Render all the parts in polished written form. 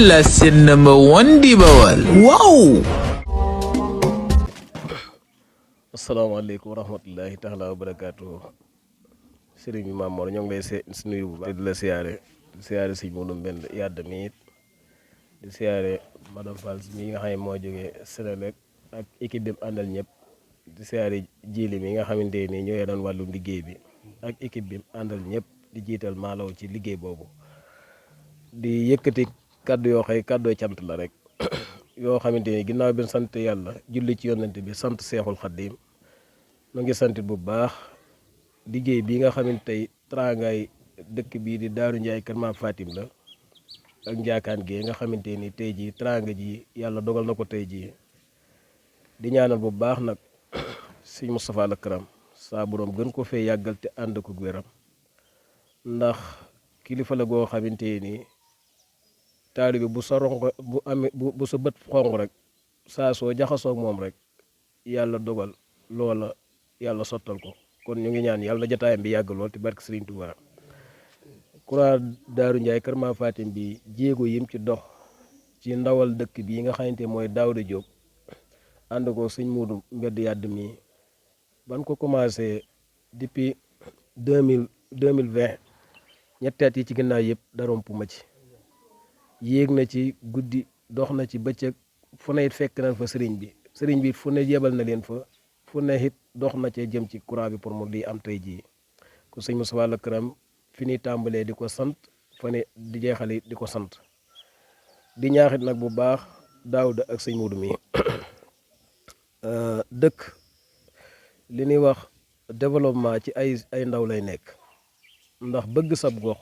la seen number one di Bawal waaw. asalaamaaleykum wa rahmatullahi taala wa barakaatu. sëriñ bi Maam Mor ñoo ngi lay nuyu bu baax di la siyaare sëñ Modou Mbend yàdd mi it di siyaare madame Fall mi nga xam ne moo jógee Sénélec ak équipe bi mu àndal ñëpp di siyaare jili mi nga xamante ni ñoo doon wàllum liggéey bi ak équipe bi mu àndal ñëpp di jiital maalaw ci liggéey boobu di yëkkati kàddu yoo xëy kàddoo cant la rek yoo xamante ni ginnaaw bi sant yàlla julli ci yonent bi sant seexul xaddiim mu ngi santit bu baax liggéey bi nga xamante tey teraangaay dëkk bii di Daaru Njaay kër Maam Fatim la ak njaakaan gi nga xamante ni tey jii teraanga ji yàlla dogal na ko tey jii di ñaanal bu baax nag sëñ Moustapha Lakram saa borom gën ko fee yàggal te ànd ko wéram ndax kilifa la goo xamante ni taalibe bu sa rongo bu amee bu sa bët xonq rek saa soo jaxasoo ak moom rek yàlla dogal loola yàlla sottal ko kon ñu ngi ñaan yàlla jotaayam bi yàgg lool te barke Sëriñ Tuubaa Kura Daaru Njaay kër Maam Fatim bi jéego yim ci dox ci ndawal dëkk bi nga xamante mooy Daawda Jóob ànd ko sëñ Muudu Mbedd yàdd mi ban ko commencé depuis 2020 ñetti at yi ci ginnaaw yëpp darompu ma ci yéeg na ci guddi dox na ci bëccëg fu ne it fekk nañ fa sëriñ bi fu ne yebal na leen fa fu ne it dox na cee jëm ci courant bi pour mu di am tey jii ko sëñ Moustapha Lakram fi ñuy tàmbalee di ko sant fa ne di jeexale di ko sant di ñaaxit nag bu baax Daawda ak sëñ Muudu mi dëkk li ñuy wax développement ci ay ndaw lay nekk ndax bëgg sab gox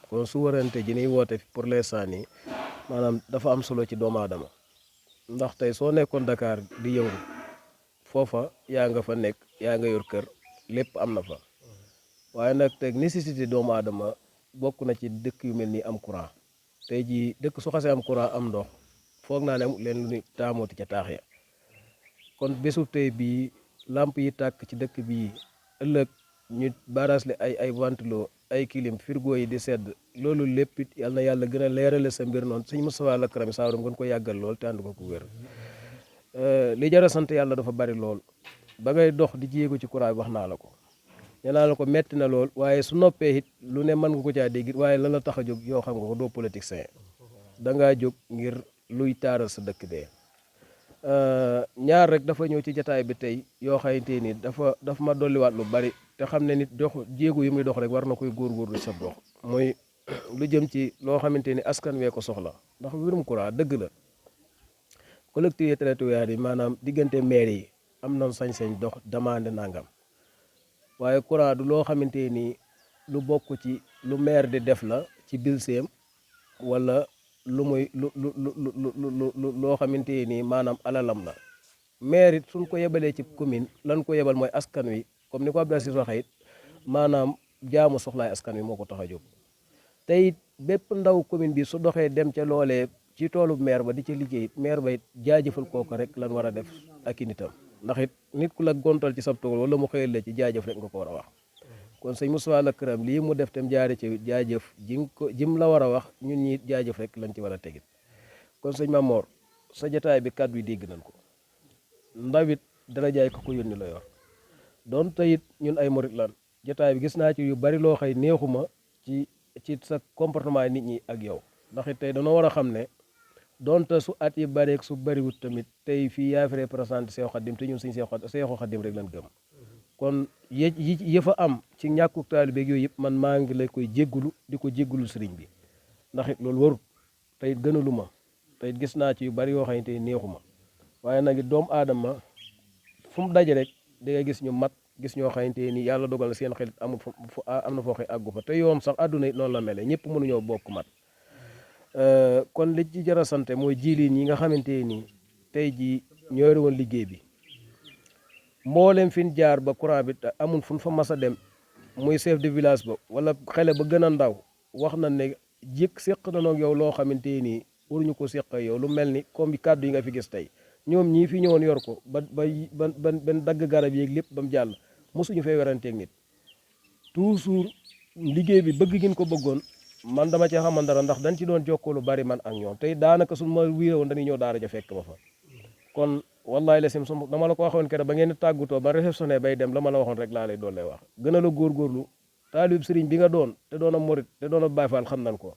kon su warante ji niy woote pour l'instant nii maanaam dafa am solo ci doomu aadama ndax tey soo nekkoon Dakar di yëngu foofa yaa nga fa nekk yaa nga yor kër lépp am na fa waaye nag teg nécessité doomu aadama bokk na ci dëkk yu mel nii am courant tey jii dëkk su xasee am courant am ndox foog naa ne amul leen lu ni taamooti ca taax ya kon bésu tey bii lamp yi tàkk ci dëkk bii ëllëg ñu barasle ay ventilo ay clim frigo yi di sedd loolu lépp it yal na yàlla gën a leerale sa mbir noonu sëñ Moustapha Lakram saawaram gën ko yàggal lool te ànd ko wér li jar a sant yàlla dafa bari lool ba ngay dox di jéego ci courant bi wax naa la ko nee naa la ko metti na lool waaye su noppee it lu ne mën nga ko caa dégg waaye la la tax a jóg yoo xam nga ko doo politicien dangaa jóg ngir luy taaral sa dëkk bee ñaar rek dafa ñëw ci jataay bi tey yoo xamante ni dafa ma dolliwaat lu bari te xam ne nit dox jéego yi muy dox rek war na koy góorgóorlu sa dox mooy lu jëm ci loo xamante ni askan wee ko soxla ndax mbirum courant dëgg la collectivités territoriales yi maanaam diggante maire yi am na sañ-sañ dox demande nangam waaye courant du loo xamante ni lu bokk ci lu maire di def la ci bilseem wala lu muy loo xamante ni maanaam alalam la maire it suñ ko yebalee ci commune lan ko yebal mooy askan wi comme ni ko Abdou Aziz waxee it maanaam jaamu soxlaay askan wi moo ko tax a jóg te it bépp ndaw commune bi su doxee dem ca loolee ci toolu maire ba di ca liggéey maire ba it jaajëfal kooku rek lan war a def ak i nitam ndax it nit ku la gontal ci sab tool wala mu xëyal la ci jaajëf rek nga ko war a wax kon sëñ Moustapha Lakram lii mu def tam jaare ci jaajëf jim la war a wax ñun ñi jaajëf rek lañ ci war a tegit kon sëñ Mamor sa jotaay bi kàddu yi dégg nañ ko ndawit dara jaay ko yónni la yor doon teyit ñun ay morit lan jotaay bi gis naa ci yu bari loo xëy neexuma ci sa comportement nit ñi ak yow ndax it tey danoo war a xam ne doonte su at yi bareek su bariwut tamit tey fii yaa fi représenté Seexu Xaddim te ñun suñ Seexu Xaddim rek lañ gëm kon yëfa am ci ñàkku taalibe yooyu yëpp man maa ngi lay koy jéggulu di ko jéggulu sëriñ bi ndax it loolu warut tey gënalu ma tey gis naa ci yu bari yoo xamante ni neexuma waaye nag doomu aadama fu mu daje rek da nga gis ñu mat gis ñoo xamante ni yàlla dogal na seen xel amul am na foo xëy àggu fa te yoon sax àdduna it noonu la mel ñëpp mënuñoo bokk mat kon li ci jar a sant mooy jiliin yi nga xamante ni tey jii ñoo yore woon liggéey bi mboolem fi ñu jaar ba courant bi amul fu ñu fa mas a dem muy chef de village ba wala xale ba gën a ndaw wax na ne jëkk séq na noog yow loo xamante ni waruñu ko séq yow lu mel ni comme kàddu yi nga fi gis tey ñoom ñii fi ñëwoon yor ko ba dagg garab yeeg lépp ba mu jàll mosuñu fay weranteeg nit toujours liggéey bi bëgg gin ko bëggoon man dama cee xaman dara ndax dañ ci doon jokkoo lu bari man ak ñoom tey daanaka suñ ma wiire woon dañuy ñëw daara ja fekk ma fa kon wallahi la sim su dama la ko waxoon keroog ba ngeen di tàggutoo ba réceptionné bay dem la ma la waxoon rek laa lay doon lay wax gën a la góorgóorlu taalib sëriñ bi nga doon te doon a morit te doon a Baay Faal xam nañ ko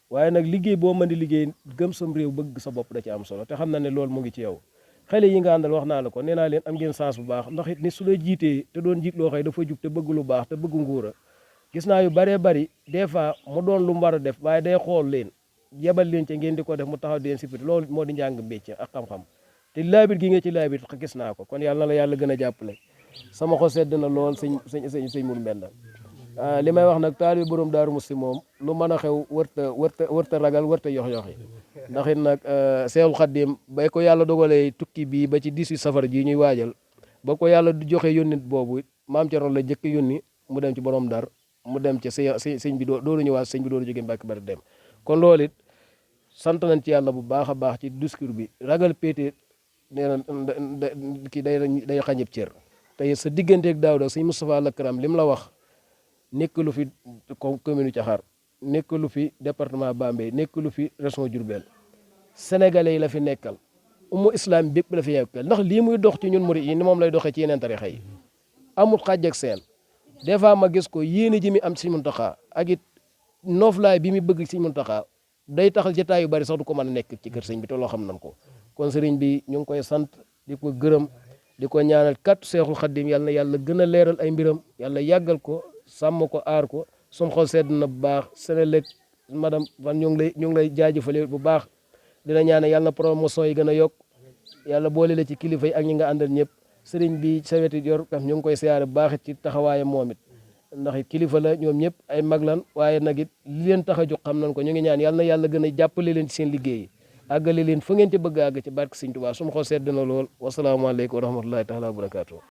waaye nag liggéey boo mën di liggéey gëm sam réew bëgg sa bopp da ci am solo te xam na ne loolu mu ngi ci yow xale yi nga àndal wax naa la ko nee naa leen am ngeen chance bu baax ndax it ni su la jiitee te doon jiit loo xëy dafa jub te bëgg lu baax te bëgg nguura gis naa yu bëree bëri des fois mu doon lu mu war a def waaye day xool leen yebal leen ca ngeen di ko def mu taxaw di leen sipiti loolu moo di njàng métier ak xam-xam te laabir gi nga ci laabir gis naa ko kon yàlla na la yàlla gën a jàppale sama xol sedd na lool sëñ Mour Mbenda li may wax nag taalibe borom Daaru Musti moom lu mën a xew wërta ragal wërta yox-yoxi ndax it nag Seexul Xaddim bay ko yàlla dogalee tukki bii ba ci 18 safar ji ñuy waajal ba ko yàlla du joxe yónnit boobu maam Cerno la jëkk yónni mu dem ci borom Dar mu dem ci sëñ bi dooru ñëwaat sëñ bi dooru jóge Mbàkke Bari dem kon loolu it sant nañ ci yàlla bu baax a baax ci discours bi ragal péete nee na kii day xañib cër tey sa digganteeg daaw da sëñ Moustapha Lakram li mu la wax nekk lu fi commune Caxaar nekk lu fi département Bambey nekk lu fi région Diourbel sénégalais yi la fi nekkal ummu islam bépp la fi nekkal ndax lii muy dox ci ñun murid yi ni moom lay doxee ci yeneen tarixa yi amul xàjj ak seen des fois ma gis ko yéene ji mi am ci Sëñ Muntaxa ak it nooflaay bi mi bëgg ci Sëñ Muntaxa day taxal jotaay yu bari sax du ko mën a nekk ci kër sëñ bi te loo xam nañ ko kon sëriñ bi ñu ngi koy sant di ko gërëm di ko ñaanal kat Seexul Xaddim yàlla na yàlla gën a leeral ay mbiram yàlla yàggal ko sàmm ko aar ko sum xol sedd na bu baax Senelec madame Van ñu ngi lay jaajëfale bu baax dina ñaanal yàlla na promotion yi gën a yokk yàlla boole la ci kilifa yi ak ñi nga àndal ñëpp sëriñ bi saweti yor kam ñu ngi koy siyaare bu baax ci taxawaayam moom it ndax it kilifa la ñoom ñëpp ay mag lan waaye nag it li leen tax a jóg xam nañ ko ñu ngi ñaan yàlla na yàlla gën a jàppale leen ci seen liggéey àggale leen fa ngeen ci bëgg a àgg ci barke Sëriñ Tuubaa sum xol sedd na lool wasalaamaaleykum wa rahmatullahi taala wa barakaatu